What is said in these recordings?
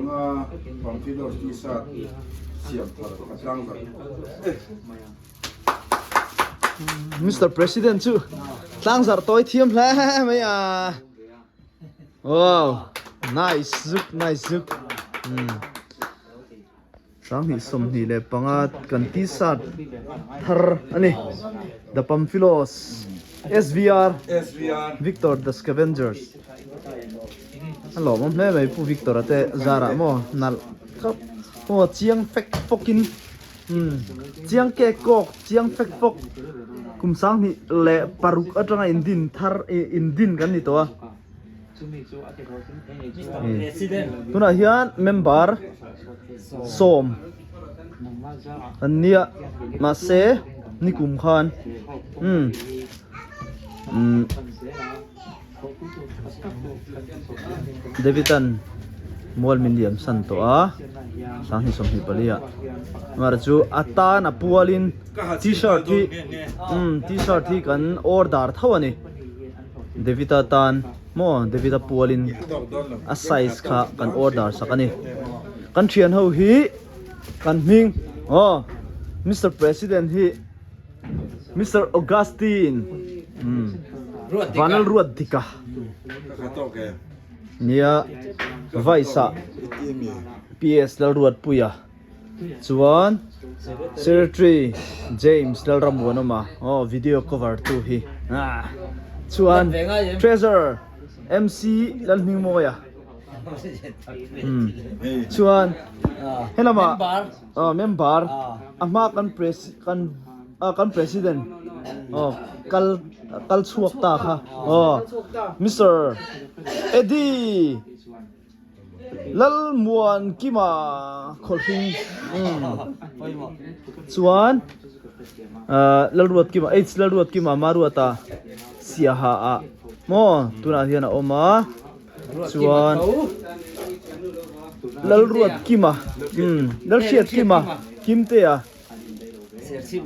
15 Pamphilus T-shirt siam thar a tlangzarh e. Mister President chu tlangzarh tawi thiam hle mai a. Wow, nice zuk, nice zuk. 2025 kan t-shirt thar a ni. The Pamphilos SVR Victor the Scavengers a lawmawm hle mai Pu Victor a te zarah maw nalh khawp maw chiang fek fawk in umm chiang kek kawk chiang fek fawk kum 2006 atanga indin thar indin kan ni tawh a. Tunah hian member sawm an nia mahse nikum khan umm umm David-a'n mual min liam san tawh a 2024 ah amaherawhchu chu a tan a pualin t-shirt hi umm t-shirt hi kan order tho a ni. David-a tan maw David-a pualin a size kha kan order sak a ni. Kan thian ho hi kan hming aw Mister President hi Mister Augustine umm Vanal Ruat Dika nia Vice ah PS Lalruatpuia. Chuan Secretary James Lalrammuanawma aw video cover tu hi chuan Treasurer MC Lalhmingmawia chuan helama member a hma kan pres kan kan president aw kal kal chhuak ta kha aw Mister Eddie Lalmuankima khawlhring chuan Lalruatkima H Lalruatkima Maruata Siaha ah maw tunah hian a awm a chuan Lalruatkima Lalhriatkima Kimtea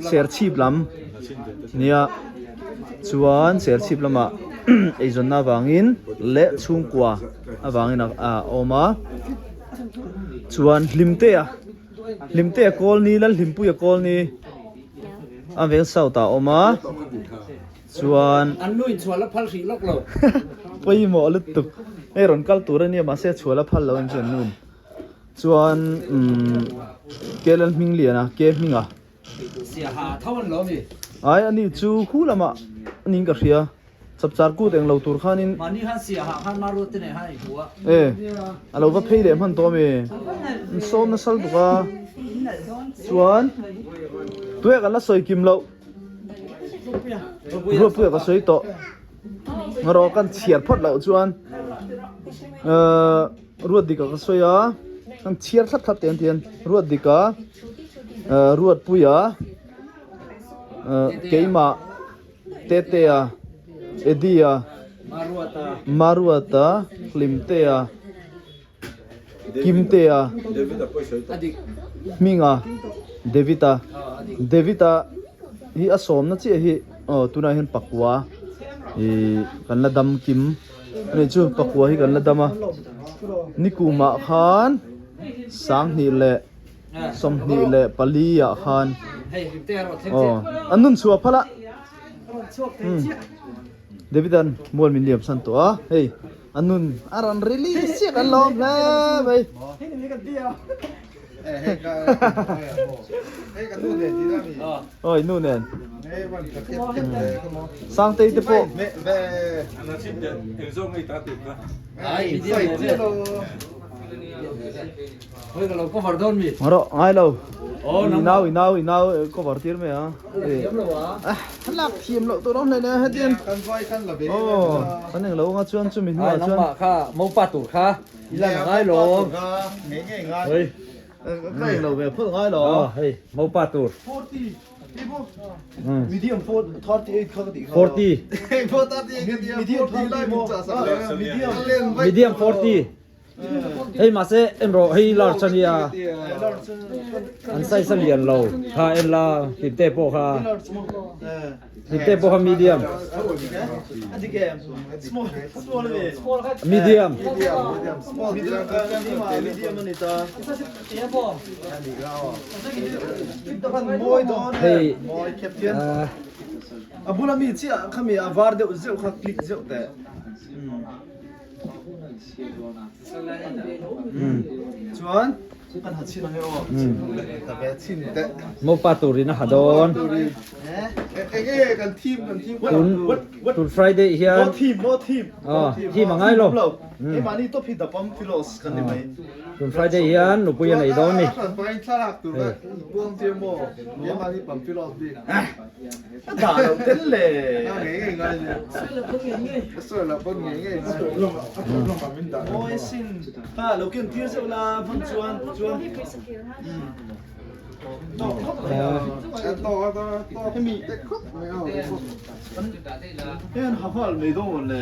Serchhip lam nia chuan Serchhip lamah eizawnna avangin leh chhungkua avangin a awm a chuan Hlimtea Hlimtea Kawlni Lalhlimpuia Kawlni a veng south ah a awm a chuan An nu in chhuah la phal hrih lawk lo. Pawimawh lutuk hei rawn kal tur ania mahse chhuah la phal lo ang chu an nu in. Chuan umm ke lal hming lian a ke hming a. Siaha tho an lo mi. Ai ani chu khu lamah anin ka hria chapchar kut eng lo tur khanin. Mahni khan siaha khan maruat te nen khan a inhmu a. E a lo va phei leh hman tawh ami an sawm nasal bawk a chuan tuia kan la sawi kim loh ruatpuia ka sawi tawh erawh kan chhiar phawt loh chuan ahh. Ruat dika ka sawi a, an chhiar thlap thlap teh an ti a, Ruat dika Ruatpuia keimah Tetea Eddie-a Maruata Hlimtea Kimtea Hminga David-a David-a hi a sawmna chiah hi aw tunah hian pakua ih kan la dam kim. Ani chu pakua hi kan la dam a, nikumah khan 2024 ah khan aw an nun chhuah phal a umm David an mual min liam san tawh a hei a nun a rawn release chiah kan lawm hle mai. Oi nu nen Sangtei te pawh Rawh ngai lo I nau i nau i nau cover tir mai a lak thiam loh tur awm hle nia hetiang aw kan englo anga chuan chumi hnuah chuan I lan ngai lo. Hei. Ka eng lo ve phawt ngai lo. Aw hei mopa tur. 40 Medium 38 kha ka tih kha. 40. Medium 40 medium Medium 40. Hei mahse en rawh hei large a nia an size a lian lo kha en la hlimte pawh kha hlimte pawh kha medium medium hei ah A bula mi chiah khami a var deuh zeuh kha click zeuh teh. Chuan kan ha chin ang e aw. Ta ve chin teh. Mopa turin a ha dawn. Enge kan team kan team. Tun tun Friday hian. No team no team. Oh, team a ngai lo. Keimahni top hi dapam philos kan ni mai. Tun Friday hian nupui a nei dawn ni. Thlalak tur kha buang tir maw? Keimahni Pamphilos bik. A dah lo tel le. A ngei ngei ngai ni. Sawi lo pawn ngei ngei ngai. Mawi sin. Kha lo ken tir zeuh la hman chuan chuan. Tawk khawp mai a. Tawk a tawk hemi te khawp mai a. Hei an ha nghal mai dawn le.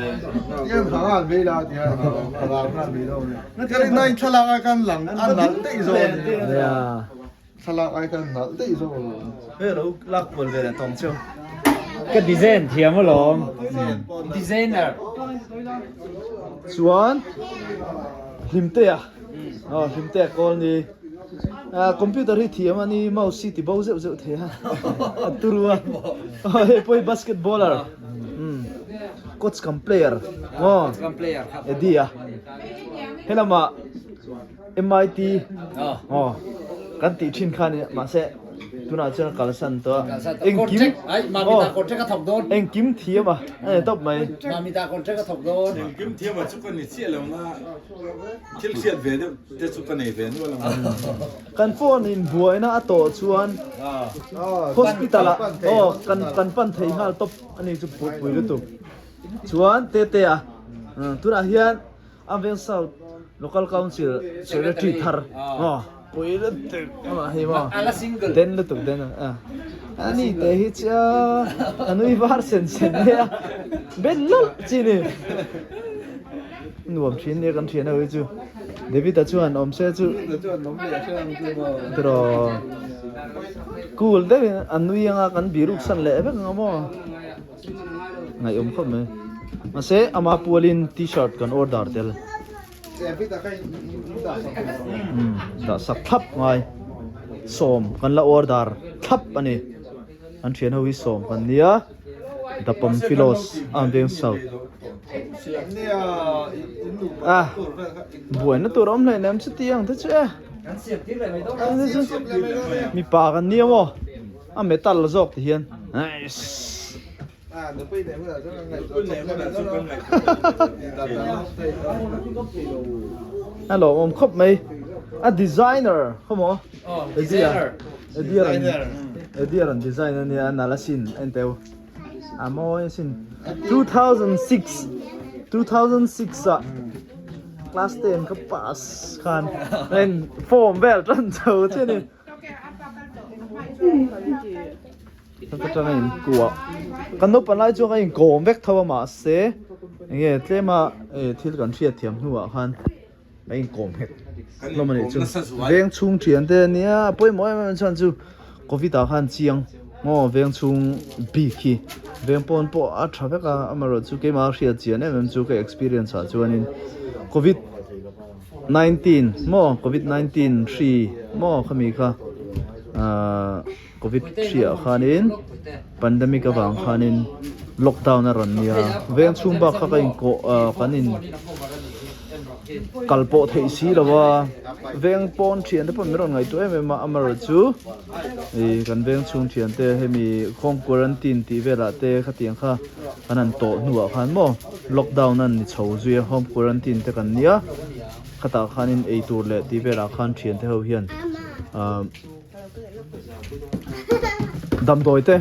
Tian ha nghal mai la tian ha nghal mai dawn le. Ka rin aiin thlalak ai khan lang a nalh daih zawk a ni. Thlalak ai khan nalh daih zawk alawm. Hei alo lak kual ve leh tawng cheu. Ka design thiam alawm. Designer. Chuan Hlimtea aw Hlimtea kawl ni computer hi thiam a ni mouse hi ti bo zeuh zeuh thei a a turu a hei pawh hi basketballer coach kam player aw Eddie a helamah MIT aw kan tih thin kha nia mahse tunah chuan a kalsan tawh a engkim aw engkim thiam a a ni tawp mai Engkim thiam a chu ka ni chiah lo na thil hriat ve deuh te chu ka nei ve nual ang Kan phone in buaina a tawh chuan hospital ah aw kan kan pan thei nghal tawp a ni chu pui lutuk chuan tete a tunah hian Amveng South Local Council Secretary thar aw pui lutuk amah hi maw den lutuk den a ani te hi chu a nui var sen sen mai a ben lawlh chi ni nuam thin nia kan thian ho hi chu David a chuan awm se chu tiraw cool deuhin a nui anga kan biruk san leh vek ang maw. Ngaihawm khawp mai. Mahse ama pualin t-shirt kan order tel. Umm dah sak thlap ngai. Sawm kan la order thlap a ni. An thian ho hi sawm kan nia. The Pamphilos a veng south. Ah buaina tur a awm hlei nem chuti ang te chu e. Mipa kan nia maw. A metal zawk ti hian nice. A lawmawm khawp mai. A designer khaw maw? Designer. Eddie an design a nia nalh asin a inteu. A mawi asin. 2006 2006 ah class 10 ka pass khan en form vel tan chho che ni. Ka tang a inkuah kan naupang lai chuan ka inkawm vek tho a mahse enge tlema thil kan hriat thiam hnuah khan a inkawm nghet hlawm a nih chu veng chhung thian te ania a pawimawh em em chuan chu covid ah khan chiang maw veng chhung bik hi veng pawn pawh a tha vek a amaherawhchu keimah hriat chian em em chu ka experience ah chuanin covid. 19 maw covid 19 hri maw khami kha ahh covid hri ah khanin pandemic avang khanin lockdown a rawn nia veng chhung bak kha ka inkawh ahh kan in kal pawh theih si lo a veng pawn thian te pawh min rawn ngaihtuah em em a amaherawh chu ih kan veng chhung thian te hemi home quarantine tih velah te khatiang kha kan han tawh hnuah khan maw lockdown a ni chho zui a home quarantine te kan nia khatah khanin eitur leh tih velah khan thian te ho hian ahh damdawi te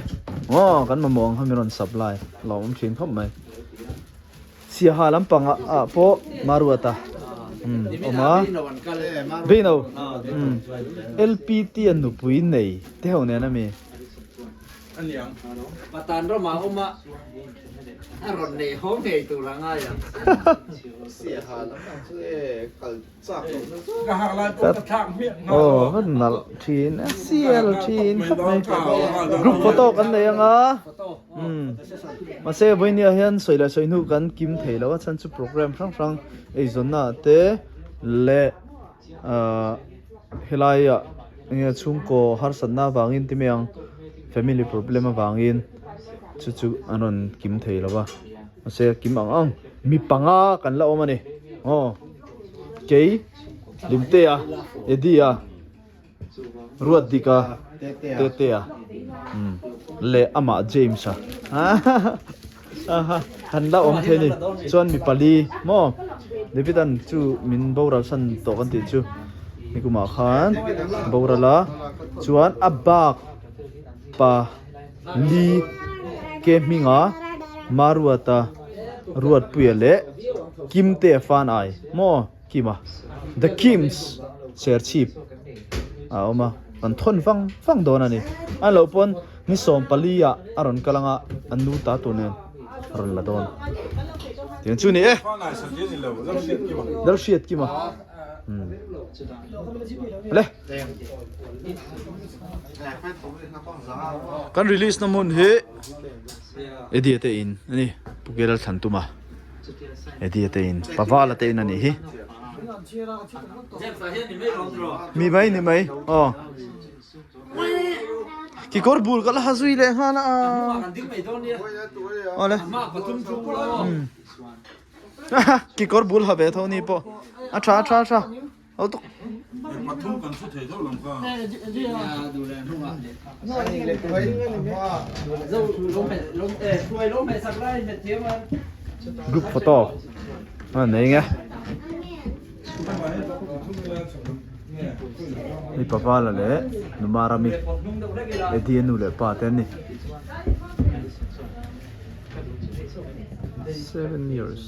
aw kan mamawh ang kha min rawn supply lawmawm thin khawp mai siaha lampang ah pawh maruata umm awm a beino umm lpt a nupui nei te ho nen ami. Aniang. Patan ramah awm a. A rawn nei haw ngei tur a ngai ang. Siaha lam ang chu e kal chak loh na zawk. Ka hak lai pawh ka thlak hmiah nghal. Aw ka nalh thin a sial thin khawp mai. Group photo kan nei anga umm mahse vawinia hian sawi leh sawi hnu kan kim thei lo a chhan chu program hrang hrang eizawnna ah te leh ahh helai ah enge chhungkaw harsatna avangin ti mai ang family problem avangin chu chu an rawn kim thei lo va mahse kim ang ang mi panga kan la awm a ni aw kei Limtea Eddie-a Ruatdika Tetea umm leh amah James-a han la awm thei a ni chuan mi pali maw David-a'n chu min boral san tawh kan tih chu nikumah khan boral a chuan a bak pa li ke hminga Maruata Ruatpuia leh Kimtea fan ai maw. Kima, The Kims, Serchhip a awm a, kan thawn vang vang dawn a ni. A loh pawn ni 14 ah a rawn kal anga an nu ta tur nen a rawn la dawn. Tiang chu ni e. Lalhriat Kima. Le. Kan release na hmun hi Eddie te in a ni, Pu Kelal Thlantum a. Eddie te in Pavala te in a nih hi Mi mai ni mai aw Kekawr bul ka la ha zui leh nghal a Awle Kekawr bul ha ve tho ni pawh a tha a tha a tha. Group photo a nei nge mi pavala leh Numarami Eddie nu leh pa te an ni 7 years.